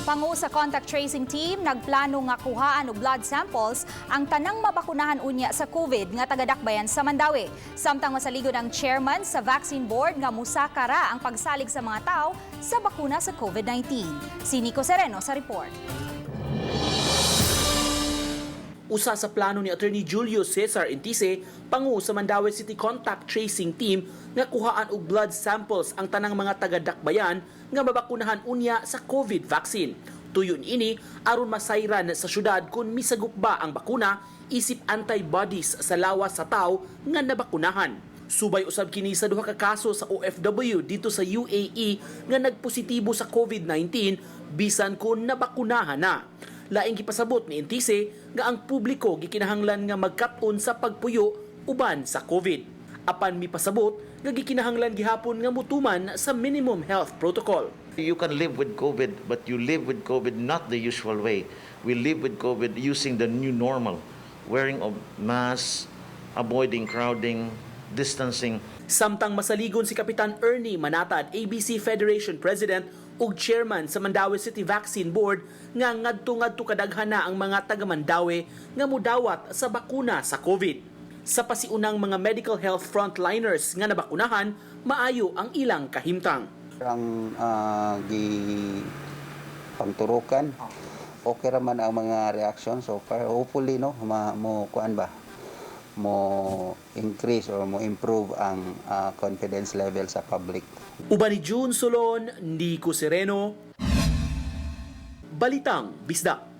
Pangu sa contact tracing team, nagplano nga kuhaan og blood samples ang tanang mabakunahan unya sa COVID nga tagadakbayan sa Mandaue. Samtang masaligon ang chairman sa vaccine board nga musaka ra ang pagsalig sa mga tao sa bakuna sa COVID-19. Si Nico Sereno sa report. Usa sa plano ni Attorney Julio Cesar Intise, pangu sa Mandaue City Contact Tracing Team, nga kuhaan og blood samples ang tanang mga taga-Dakbayan nga mabakunahan unya sa COVID vaccine. Tuyon ini aron masayran sa syudad kung misagop ba ang bakuna isip antibodies sa lawas sa tao nga nabakunahan. Subay usab kini sa duha ka kaso sa OFW dito sa UAE nga nagpositibo sa COVID-19 bisan kung nabakunahan na. Laing gipasabot ni Intise nga ang publiko gikinahanglan nga magkat-on sa pagpuyo uban sa COVID. Apan mipasabot nga gikinahanglan gihapon nga mutuman sa minimum health protocol. You can live with COVID, but you live with COVID not the usual way. We live with COVID using the new normal, wearing of masks, avoiding crowding, distancing. Samtang masaligon si Kapitan Ernie Manatad, ABC Federation President ug Chairman sa Mandaue City Vaccine Board, nga ngadto-ngadto kadaghan na ang mga taga Mandaue nga mudawat sa bakuna sa COVID. Sa pasiunang mga medical health frontliners nga nabakunahan, maayo ang ilang kahimtang. Ang gi pangturukan, okay ra man ang mga reaction so far. Hopefully, no, mo kuan ba, mo increase or mo improve ang confidence level sa public. Uban ni June Solon, Nico Sereno, Balitang Bisdak.